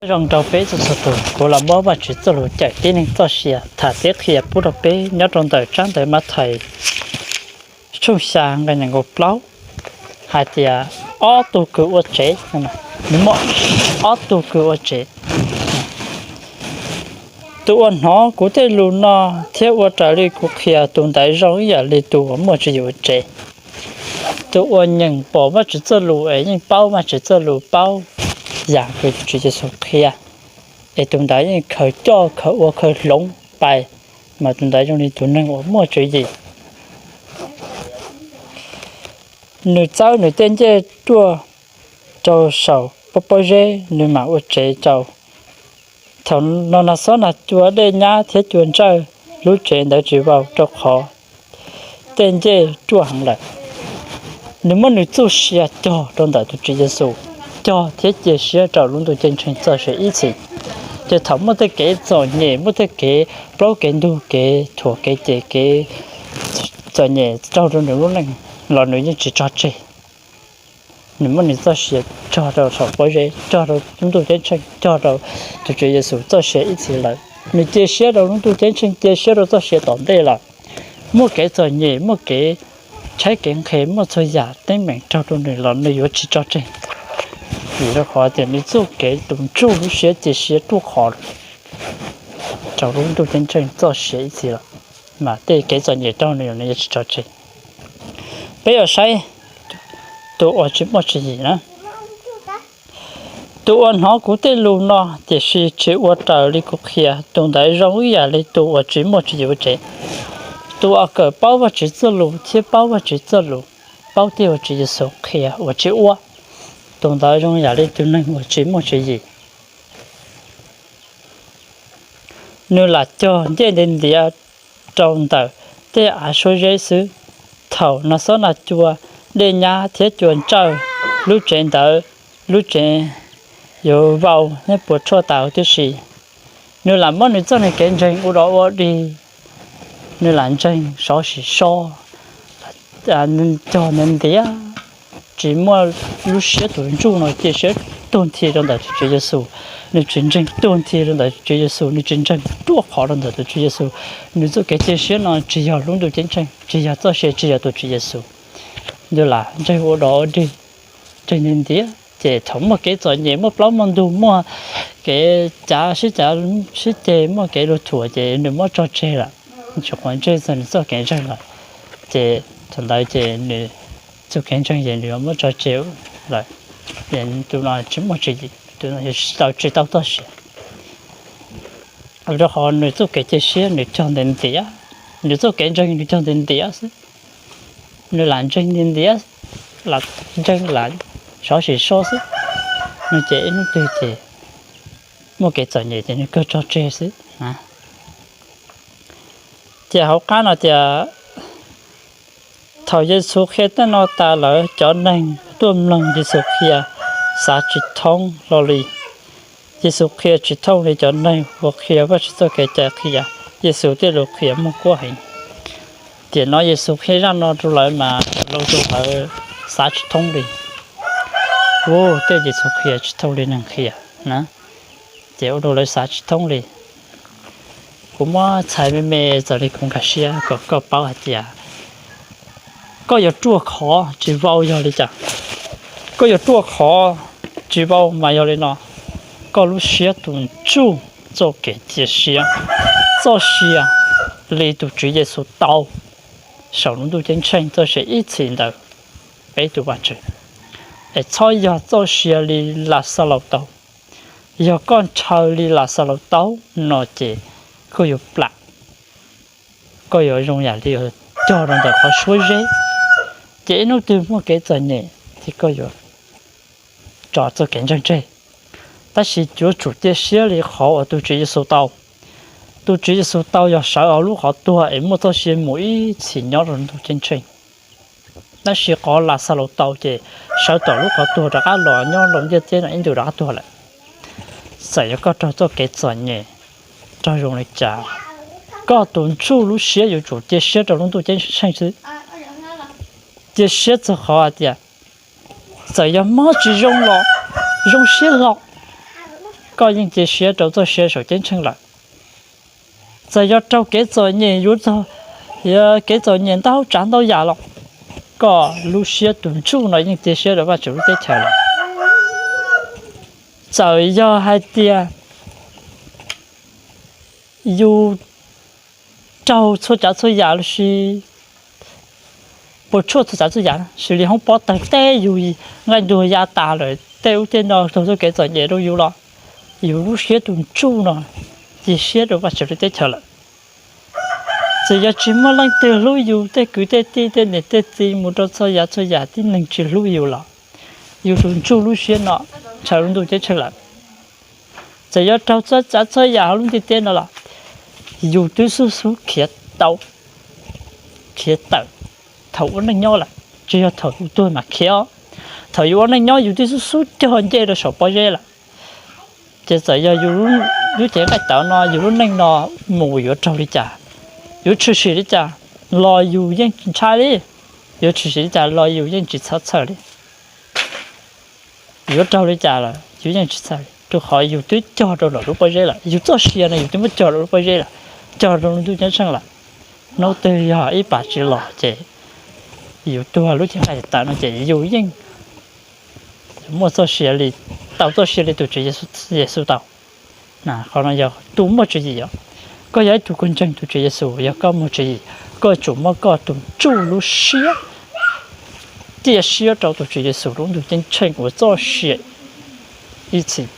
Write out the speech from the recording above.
Nyob zoo rau peb txhua txhua tus, kuv los muab Vajtswv txoj lus cawm tib neeg txoj sia tham thiab qhia pub rau peb nyob rau ntawm tsab ntawv Mathais tshooj xya nqe nees nkaum plaub hais tias ob tug kws ua tsev. Nws muaj ob tug kws ua tsev. Tus uas hnov kuv tej lus no thiab ua raws li kuv qhia, tus ntawd zoo ib yam li tus uas muaj tswv yim ua tsev. Tus uas nyeem pom Vajtswv txoj lus es yeej paub Vajtswv txoj lus, paub yam kws Tswv Yexus qhia, es tus ntawd yeej khaws coj khaws ua khaws hloov pais, mas tus ntawd zoo li tus neeg uas muaj tswv yim. Nws txawb nws tej ncej ruaj rau saum pob zeb, nws mam ua tsev rau. Thaum no nag xob nag cua dej nyab thiab cua ntsawj, lub tsev ntawd tsis vau rau qhov tej ncej ruaj heev lawm. Nws muab nws txoj sia cog rau ntawm tus Tswv Yexus, cog thiab cia siab rau lub ntuj ceeb tsheej txoj sia ib txhis. Ces thaum muaj tej kev txom nyem, muaj tej kev plaub kev ntug, kev thuam kev cem, kev txom nyem raug rau nws lub neej los nws yeej tsis tso tseg. Nws muab nws txoj sia cog rau saum pob zeb, cog rau lub ntuj ceeb tsheej, cog rau tus Tswv Yexus txoj sia ib txhis lawm. Nws cia siab rau lub ntuj ceeb tsheej, cia siab rau txoj sia tom ntej lawm. Muaj kev txom nyem, muaj kev tshaib kev nqhis, muaj txhua yam teeb meem raug rau nws los nws yuav tsis tso tseg, vim rau qhov tias nws txoj kev tus ntsuj lub siab cia siab ruaj khov rau lub ntuj ceeb tsheej txoj sia ib txhis lawm, mas tej kev txom nyem raug nws los nws yuav tsis tso tseg. Peb yuav saib tus uas tsis muaj tswv yim na. Tus uas hnov kuv tej lus no tiam sis tsis ua raws li kuv qhia, tus ntawd zoo ib yam li tus uas tsis muaj tswv yim ua tsev. Tus uas kawm paub Vajtswv txoj lus thiab paub Vajtswv txoj lus, paub tej uas Tswv Yexus qhia uas tsis ua, tus ntawd zoo yam li tus neeg uas tsis muaj tswv yim. Nws lam cog ncej ntiav ntiav rau ntawm tej av suab zeb xwb. Thaum nag xob nag cua, dej nyab thiab cua ntsawj, lub tsev ntawd, lub tsev yuav vau thiab puas tshuaj tas huv tib si. Nws lam muab nws txoj kev ntseeg ua dog ua dig, nws lam ntseeg sov sim so, cog ntiav ntiav, tsis muaj lub siab tus ntsuj no cia siab tuag nthi rau ntawm tus Tswv Yexus. Nws tsis ntseeg tuag nthi rau ntawm tus Tswv Yexus, nws tsis ntseeg ruaj khov rau ntawm tus Tswv Yexus. Nws txoj kev cia siab no tsis yog lub ntuj ceeb tsheej, tsis yog txoj sia, tsis yog tus Tswv Yexus. Nws lam ntseeg ua dog ua dig, ntseeg ntiav ntiav, ces thaum muaj kev txom nyem, muaj plaub muaj ntug, muaj kev cav sib cav sib ceg, muaj kev luag thuam ces nws muab tso tseg lawm, tsis quav ntsej txog nws txoj kev ntseeg lawm. Ces thaum ntawd ces nws txoj kev ntseeg ces nws muab tso tseg lawm. Ces tus no tsis muaj tswv yim, tus no tsis tau txoj sia, rau qhov nws txoj kev cia siab nws cog ntiav ntiav, nws txoj kev ntseeg nws cog ntiav ntiav xwb. Nws lam ntseeg ntiav ntiav, lam ntseeg lam sov sim so xwb. Nws ces ib hnub twg ces muaj kev txom nyem ces nws kawg tso tseg xwb. Ces hauv qab no tias, thaum Yexus qhia tej no tas lawm, cov neeg tuaj mloog Yexus qhia xav tsis thoob hlo li. Yexus qhia tsis thooj li cov neeg uas qhia Vajtswv txoj kev cai qhia. Yexus tej lus qhia muaj kuab heev. Tiam no Yexus qhia zaj no rau lawv mas lawv tus lawv xav tsis thoob li. Ua tej Yexus qhia tsis thooj li neeg qhia na, ces ua rau lawv xav tsis thoob li. Kuv muab txhais me me txog li kuv nkag siab kom koj paub hais tias koj yuav ruaj khov tsis vau yog li cas. Koj yuav ruaj khov tsis vau mas yog li no: koj lub siab tus ntsuj txoj kev cia siab, txoj sia li tus Tswv Yexus tau saum lub ntuj ceeb tsheej txoj sia ib txhis ntawm peb tus Vajtswv. Es txhob yog txoj sia li Laxalaus tau. Yog koj ntshaw li Laxalaus tau no ces koj yuav plam, koj yuav zoo yam li cog rau ntawm qhov suab zeb, ces ib hnub twg muaj kev txom nyem ces koj yuav tso txoj kev ntseeg tseg. Tab sis yuav tsum cia siab li qhov uas tus Tswv Yexus tau. Tus Tswv Yexus tau yog sawv hauv lub qhov tuag es muaj txoj sia mus ib txhis nyob rau ntuj ceeb tsheej. Tab sis qhov Laxalaus tau ces sawv tom lub qhov tuag rov qab los nyob rau ntiaj teb no ib ntus rov qab tuag lawm. Txawm yog koj raug txoj kev txom nyem, raug zoo li cas, koj tus ntsuj lub siab yuav tsum cia siab rau lub ntuj ceeb tsheej xwb. Cia siab txog qhov hais tias txawm yog mob tsis zoo los zoo siab hlo, koj yeej cia siab rau txoj sia saum ceeb tsheej lawm. Txawm yog raug kev txom nyem yuav txog, kev txom nyem ntau tsav ntau yam los koj lub siab tus ntsuj no yeej cia siab rau Vajtswv lub teb chaws lawm. Txawm yog hais tias yus raug txhua tsav txhua yam los sis puas tsuaj txhua tsav txhua yam, xws li hoob pob tawg teb yus, nqaij ntuag ya tas lawm, tej ub tej no raug txoj kev txom nyem rau yus los yus lub siab tus ntsuj no cia siab rau Vajtswv lub teb chaws lawm. Txawm yog tsis muaj leej twg hlub yus, tej kwv tej tij tej niam tej txiv mus rau txhua yav txhua yam tib neeg tsis hlub yus los yus tus ntsuj lub siab no ntshaw lub ntuj ceeb tsheej lawm. Txawm yuav raug txhua tsav txhua yam hauv lub ntiaj teb no los yus twb xub xub khiav tau, khiav tawm thaum ua neej nyob lawm, tsis yog thaum yus tuag mas khiav os. Thaum yus ua neej nyob yus twb xub xub cog ncej rau saum pob zeb lawm. Ces txawm yog yus lub cev nqaij tawv no, yus lub neej no mus yuav raug li cas, yuav tshwm sim li cas los yus yeej tsis ntshai li. Yuav tshwm sim li cas los yus yeej tsis txhob txhawj li. Yuav raug li cas los yus yeej tsis txhawj li, rau qhov yus twb cog rau lub pob zeb lawm. Yus txoj sia no yus twb muab cog rau lub pob zeb lawm, cog rau lub ntuj ceeb tsheej lawm. Hnub twg yog ib pas tsis los ces yus tuag lub cev nqaij tawv no ces yus yeej muaj txoj sia li, tau txoj sia li tus Tswv Yexus tau. Qhov no yog tus muaj tswv yim os. Koj yog ib tug uas ntseeg tus Tswv Yexus, yog koj muaj tswv yim, koj yuav tsum muab koj tus ntsuj lub siab cia siab rau tus Tswv Yexus lub ntuj ceeb tsheej uas txoj sia ib txhis